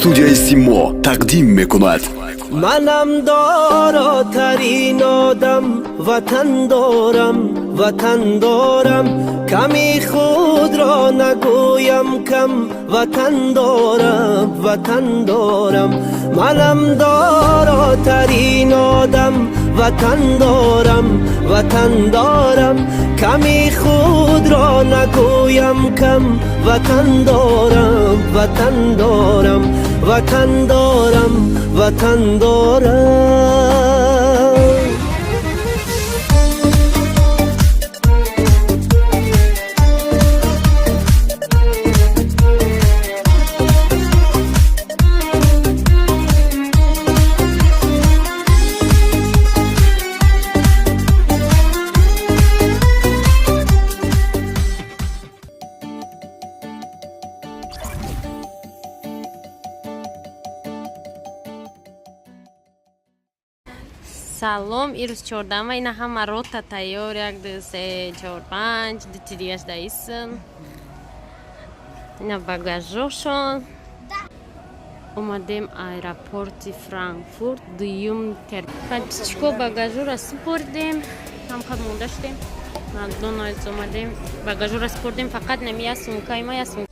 Студияи Симо тақдим мекунад. Манам доротарин одам, ватан дорам, ватан дорам. Ками худро нагӯям кам, ватан дорам, ватан дорам. Манам доротарин одам, ватан дорам, ватан дорам. Ками худро нагӯям кам, ватан дорам, ватан дорам, ватан дорам, ватан дорам. Салом, ирӯз 14-ма, ина ҳама рота тайёр: як, ду, се, чор, панҷ, дути дигаш даисн. Ина багажошон. Омадем аэропорти Франкфурт, дуюм тер. Чико багажора супордем, ҳамхад монда шудем. Макдональдс омадем, багажора супордем, фақат нами я сумкаи ма, я сумка.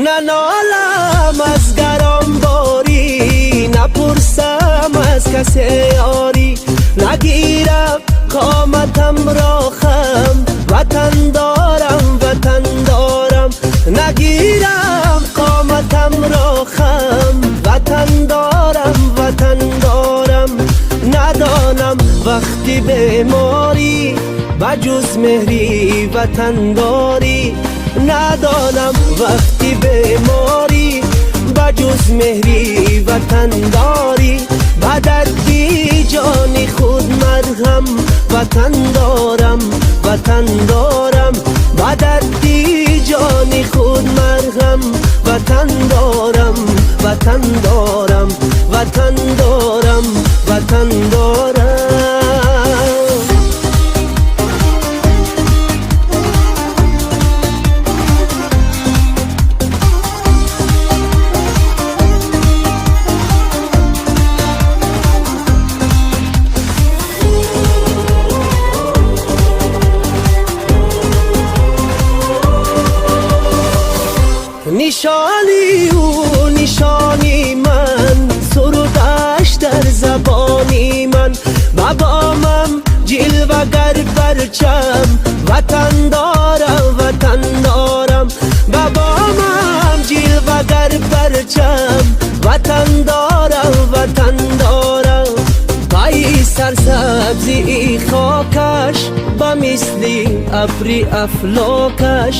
Нанолам аз гаронборӣ, напурсам аз касе ёрӣ, нагирам қоматамро хам, ватан дорам, ватан дорам. Нагирам қоматамро хам, ватан дорам, ватан дорам. Надонам вақти беморӣ ба ҷуз меҳри ватандорӣ, надонам вақти беморӣ ба ҷуз меҳри ватандорӣ. Ба дарди ҷони худ марҳам, ватан дорам, ватан дорам. Ба дарди ҷони худ марҳам, ватан дорам, ватан дорам, ватан дорам, ватан дорам. Нишони ӯ нишони ман, сурудаш дар забони ман. Ба бомам ҷилвагар парчам, ватан дорам, ватан дорам. Ба бомам ҷилвагар парчам, ватан дорам, ватан дорам. Пайи сарсабзии хокаш, ба мисли абри афлокаш,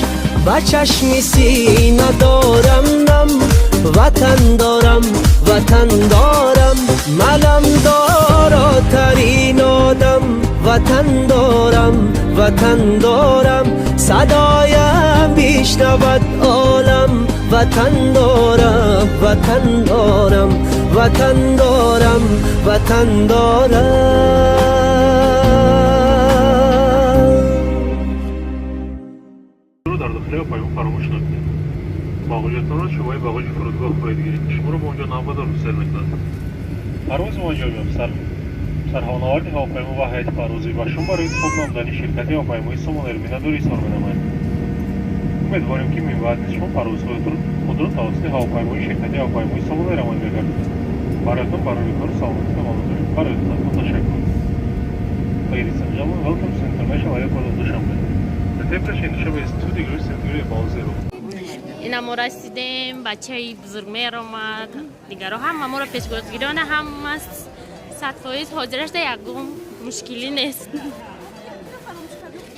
ба чашми сина дорам нам, ватан дорам, ватан дорам. Манам доротарин одам, ватан дорам, ватан дорам. Садоям бишнавад олам, ватан дорам, ватан дорам, ватан дорам, ватан дорам. Ро дар дохили ҳавопаймо фаромӯш накунед. Бағоҷатонро шӯъбаи бағоҷи фурудгоҳ хоҳед гирифт. Шуморо ба онҷо навбатдор гусел мекунад. Парвози мо анҷом ёфт. Сарҳавонаварди ҳавопаймо ва ҳайати парвозӣ ба шумо барои интихоб намудани ширкати ҳавопаймои Сомон Эйр миннатдорӣ изҳор менамояд. Умедворем, ки минбаъд низ шумо парвозҳои худро тавассути ҳавопаймои ширкати ҳавопаймои Сомон Эйр равон мегардонед. Бароятон барори кору саломатӣ таманно дорем. Барои хизматон ташаккур. Ladies and gentlemen, welcome to International Airport of Dushanbe. The temperature in Dushanbe is 2 degrees centigrade above zero. Ина мо расидем, бачаи бузург меромад, дигаро ҳама моро пешгозгирона, ҳама 100% ҳозирашда, ягон мушкилӣ нест.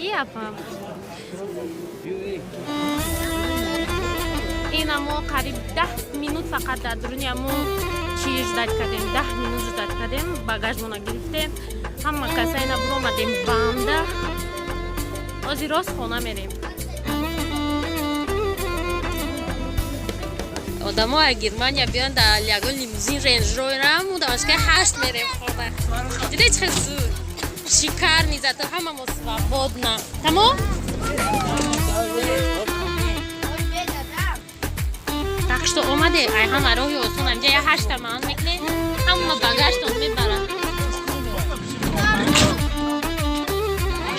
Иапа, ина мо қариб 10 минут фақат дар дуруни амо чи ждать кардем, 10 минут ждать кардем, багажмона гирифтем, ҳама каса ина буромадем банда. Ҳозир рост хона мерем. Одамо аз Германия биён, дар ягон лимузин, Рейндж Ровер мудамашкаи 8 мерем хона. Диде, чӣ хел зуд, шикарный, зато ҳамамо свободно. Тамом. Так что омаде, ай ҳама роҳи осон амҷа я ҳашта маан мекунем, ҳама багажтон мебарад.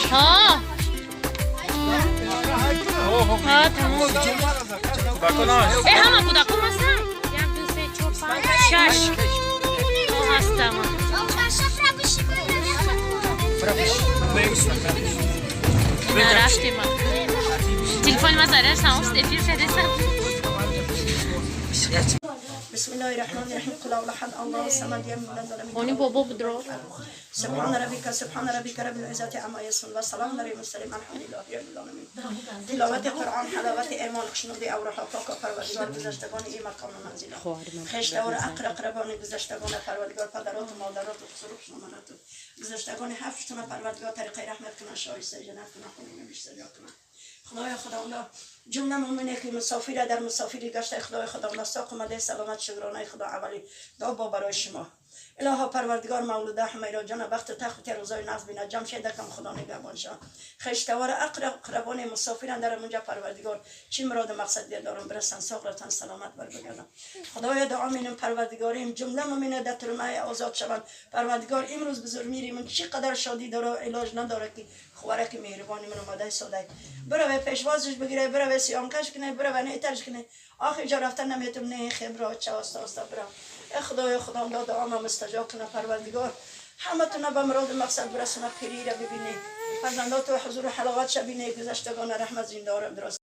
Ҳа, ҳа, тамом. Э, ҳама кӯдаком ҳастанд? Як, ду, се, чор, панҷ, шаш ҳо ҳастам. На, рафтем. Телефони ма заряд тамом шуд, эфир шадеса. بسم الله الرحمن الرحيم، قل هو احد، الله الصمد، لم يلد ولم Хони يولد. бобо будро. سبحان ربك، سبحان ربك رب العزة عما يصفون، وسلام على المرسلين، الحمد لله رب العالمين. تلاوت قرآن حلاوت ایمان، خوشنودی اوراها پاک و پروردگار گذشتگان این مکان و منزل خویشتوار اقربان گذشتگان پروردگار، پدرات و مادرات و خسر و خشنومنات و گذشتگان هفتشون پروردگار طریق رحمت کنه، شایسته جنت کنه، خونین بیشتر جا کنه. خدای خداوندا، جمله مؤمنه که مسافر در مسافری گشته، خدای خداوندا ساق اومده سلامت، شکرانه خدا اولی دعا با برای شما. الها پروردگار، مولوده حمیرا جان بخت تخت روزای نغز بیند، جمشید کم خدا نگهبان شد. خویشتوار اقربان مسافران در اونجا پروردگار چی مراد مقصد دارم برسن، ساق سلامت بر بگردم. خدای دعا مینم پروردگاریم جمله مؤمنه در ترمه آزاد شوند. پروردگار امروز بزرگ میریم، چقدر شادی داره، علاج نداره که خوارک مهربانی من اومده ساده بروه پیشوازش بگیره، بروه سیامکش کنه، بروه نیترش کنه. آخر جا رفتن نمیتونم، نه خبره چه آستا آستا برم. خدای خدا دعا مستجاب کنه. پروردگار همتون به مراد مقصد برسونه، پیری را ببینه، فرزندات و حضور و حلاوت شبینه، گذشتگان رحمت زندارم درست.